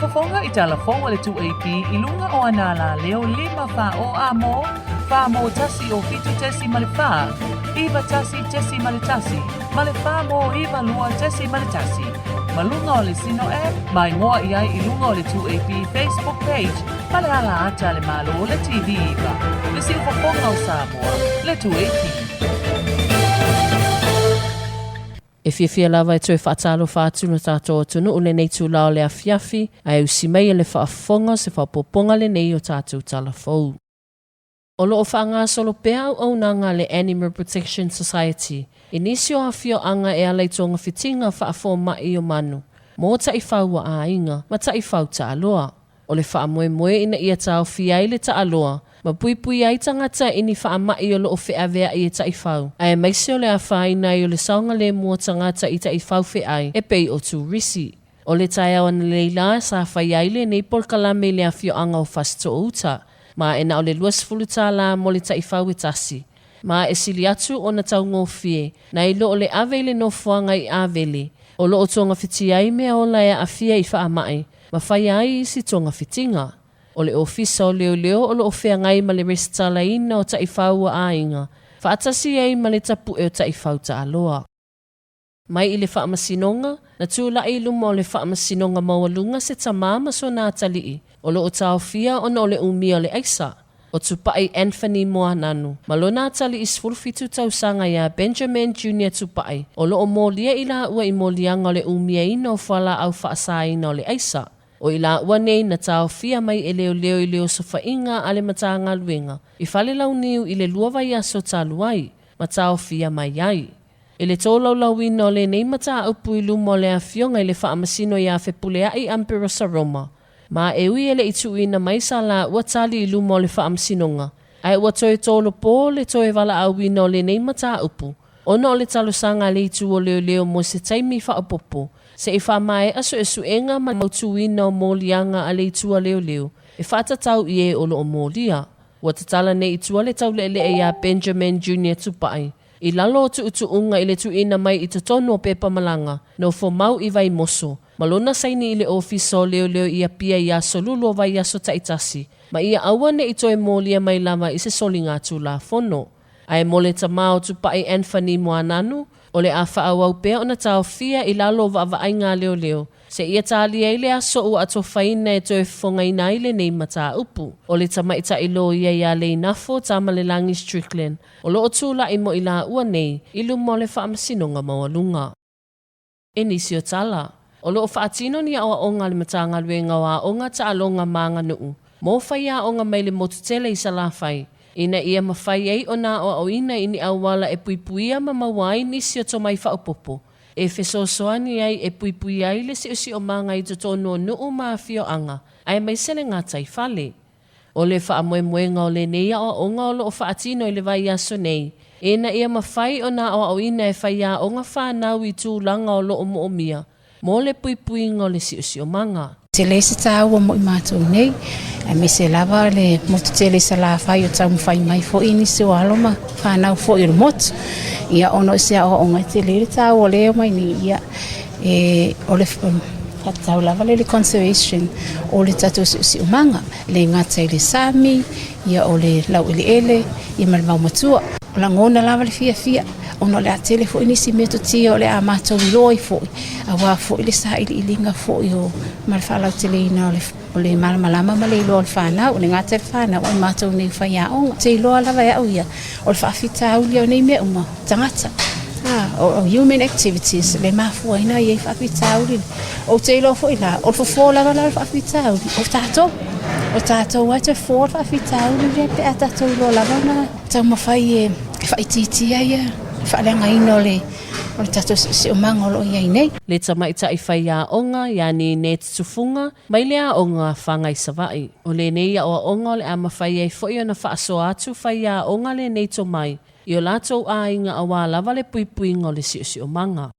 Faafofoga i tala fou a le 2AP i luga o ana alaleo 5 4 o a mo, 4 mo 1 o 7.4, 9 1.1, ma le 4 mo 9 2.1. Ma luga o le Sino app, ma igoa i ai i luga o le 2AP Facebook page ma le ala ata a le Malo le TV 9, le siufofoga o Samoa, le 2AP. E fiafia lava e toe faatalofa atu lo tatou atunuu lenei itula o le afiafi, ae usi mai e le faafofoga o se faaopoopoga lenei o tatou tala fou. O lo o faagasolo pea auaunaga a le Animal Protection Society i nisi o afioaga e ala i togafitiga faafomai o manu mō taifau a aiga ma taifau taaloa. O le faamoemoe ina ia taofia ai le taaloa ma puipui ai tagata i ni faamai o lo o feaveai e taifau, aemaise o le afaina ai o le saogalemu o tagata i taifau feai e pei o turisi. O le taeao analeila sa faia ai lenei polokalame i le afioaga o Fasitoouta, ma e na o le 20 tālā mo le taifau e tasi. Ma e sili atu ona taugofie nai lo o le ave i le nofoaga i Avele, o lo o togafiti ai mea ola e aafia i faamai ma faia ai isi togafitiga. O le Ofisa o Leoleo o lo o feagai ma le resitalaina o taifau a aiga, faatasi ai ma le tapu'e o taifau taaloa. Mai i le Faamasinoga, na tulai i luma o le Faamasinoga Maualuga se tamā ma sona atalii, o lo o taofia ona o le umia o le aisa. O Tupai Anthony Moananu, ma lona atalii 17 tausaga iā Benjamin Junior Tupai, o lo o molia i laua i moliaga o le umiaina o fualaau faasaina o le aisa. O i laua nei na taofia mai e leoleo i le osofaiga a le Matagaluega i Falelauniu i le lua vaiaso talu ai, ma taofia mai ai. I le tolaulauina o lenei mataupu i luma o le Afioga i le Faamasino iā Fepuleaʻi Amperosa Roma, ma e ui e le i tuuina mai sa laua tali i luma o le Faamasinoga, ae ua toe tolopō le toe valaauina o lenei mataupu ona o le talosaga a le Itu o Leoleo mo se taimi faaopoopo se i faamaea suesuega ma le mautuina o moliaga a le Itu a Leoleo e faatatau i e o lo o molia. Ua tatala nei i tua le tauleelee iā Benjamin Junior Tupai I lalo o tuutuuga i le tuuina mai i totonu o pepa malaga, nofo mau i Vaimoso, ma lona saini i le Ofisa o Leoleo i Apia i aso lulu o vaiaso taitasi, ma ia aua ne i toe molia mai lava i se soligatulafono. Ae mo le tamā o Tupai Anthony Moananu, o le a faaauau pea ona taofia i lalo o vaavaaiga a leoleo, Seia tālia ai le aso ua atofaina e toe fofogaina ai lenei mataupu. O le tamaitai loia iā Leinafo Tamalelagi Strickland o lo o tulai mo i laua nei i luma o le Faamasinoga Maualuga. E nisi o tala, o lo o faatino ni aoaoga a le Matagaluega o Aoga Taaloga ma Aganuu mo faiaoga mai le motu tele i Salafai, ina ia mafai ai ona aoaoina i ni auala e puipuia ma maua ai nisi o tomai faaopoopo e fesoasoani ai e puipui ai le siosiomaga i totonu o nuu ma afioaga, aemaise le gataifale. O le faamoemoega o lenei aoaoga o lo o faatino i le vaiaso nei, ina ia mafai ona aoaoina e faiaoga fanau i tulaga o lo o moomia mo le puipuiga o le siosiomaga. Tele se taua mo i matou nei, aemaise lava le motu tele i Salafai o taumafai mai foi nisi o alo ma fanau foi o le motu. Ia ona o se aoaoga e tele le taua o lea e omai nei, ia e o le faatatau lava lea i le conservation o le tatou siosiomaga, e le gata i le sami, ia o le laueleele, ia ma le maumatua. Lagona lava le fiafia ona o le a tele foi nisi metotia o le a matou iloa ai foi aua foi le sailiiliga foi o ma le faalauteleina o le o le malamalama ma le iloa o le fanau, e le gata i le fanau a o matou nei faiaoga. Ou te iloa lava e au ia o le faafitauli o nei mea uma, tagata, o human activities le mafuaina ai faafitauli. Ou te iloa foi la, o le fofo lava la o le faafitauli, o tatou. O tatou lava e toe fofo le faafitauli lea pe a tatou iloa lava ona taumafai e faaitiitia ia faaleagaina o le o le tatou siosiomaga o lo o i ai nei. Le tamaitai faiaoga iā Ninette Tufunga mai le aoga Whangai Savaii. O lenei aoaoga o le a mafai ai foi ona faasoa atu faiaoga lenei tomai i o latou aiga auā lava le puipuiga o le siosiomaga.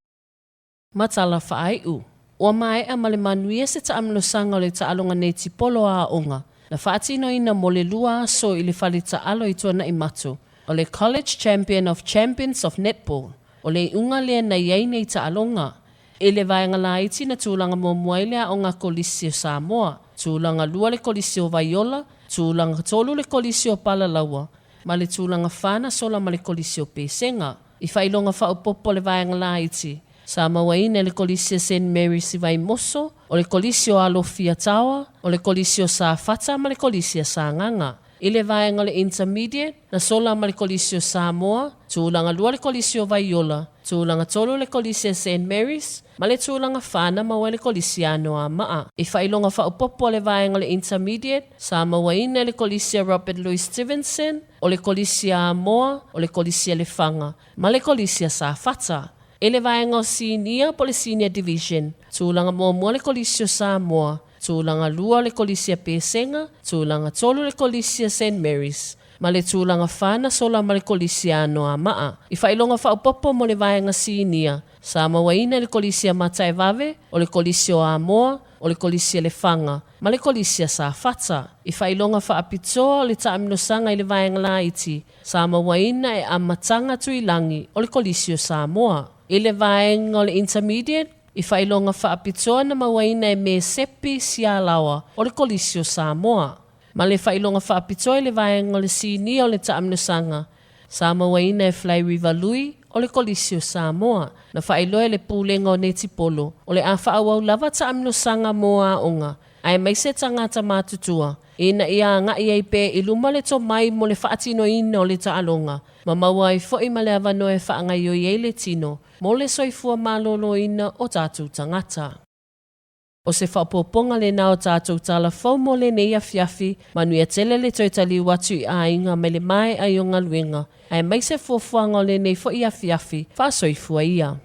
Ma tala faaiu, ua maea ma le manuia se taamlosaga o le taaloga netipolo a aoga na faatinoina mo le lua aso i le fale taalo i Tuanaimato, o le College Champion of Champions of Netball. O le iuga lea na i ai nei taaloga. I le vaega laiti na tulaga muamua ai le Aoga Kolisi o Samoa, tulaga lua le Kolisi o Vaiola, tulaga tolu le Kolisi o Palalaua, ma le tulaga fa na sola ma le Kolisi o Pesega. I faailoga faaopoopo a le vaega laiti, sa mauaina e le Kolisi a Saint Mary's i Vaimoso, o le Kolisi o Alofi Ataoa, o le Kolisi o Safata ma le Kolisi a Sagaga. I le vaega o le Intermediate, na sola ma le Kolisi o Samoa, tulaga lua le Kolisi o Vaiola, tulaga tolu le Kolisi a Saint Mary's, ma le tulaga fa na maua e le Kolisi a Anoamaa. I faailoga faaopoopo a le vaega o le Intermediate, sa mauaina e le Kolisi a Robert Louis Stevenson, o le Kolisi a Amoa, o le Kolisi a Lefaga, ma le Kolisi a Safata. I le vaega o Sinia po o le Senior Division, tulaga muamua le Kolisi o Samoa, tulaga lua le Kolisi a Pesega, tulaga tolu le Kolisi a Saint Mary's, ma le tulaga fa na sola ma le Kolisi a Anoamaa. I faailoga faaopoopo mo le vaega Sinia, sa mauaina e le Kolisi a Mataevave, o le Kolisi o Amoa, o le Kolisi a Lefaga, ma le Kolisi a Safata. I faailoga faapitoa o le taaminosaga i le vaega laiti, sa mauaina e Amataga Tuilagi o le Kolisi o Samoa. I le vaega o le Intermediate, i faailoga faapitoa na mauaina e Mesepi Sialaoa o le Kolisi o Samoa. Ma le faailoga faapitoa i le vaega o le Sinia o le Taaminosaga, sa mauaina e Fly River Lui o le Kolisi o Samoa. Na faailoa e le Pulega o Netipolo, o le a faaauau lava taaminosaga mo aoga, aemaise tagata matutua, ina ia agai ai pea i luma le tomai mo le faatinoina o le taaloga, ma maua ai foi ma le avanoa e faagaoioi ai le tino mo le soifua maloloina o tatou tagata. O se faaopoopoga lena o tatou tala fou mo lenei afiafi, manuia tele le toe taliu atu i aiga mai le maea i o galuega, aemaise fuafuaga o lenei foi afiafi, faasoifua ia.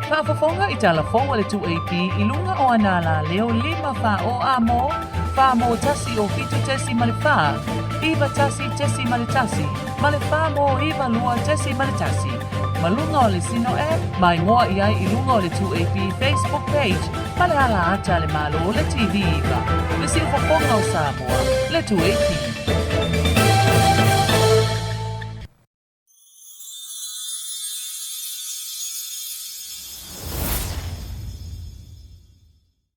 Faafofoga i tala fou a le 2AP i luga o ana alaleo 5 4 o A mo, 4 mo 1 o 7.4, 9 1.1, ma le 4 mo 9 2.1. Ma luga o le Sino App, ma igoa i ai i luga o le 2AP Facebook page ma le ala ata a le Malo le TV 9, le siufofoga o Samoa, le 2AP.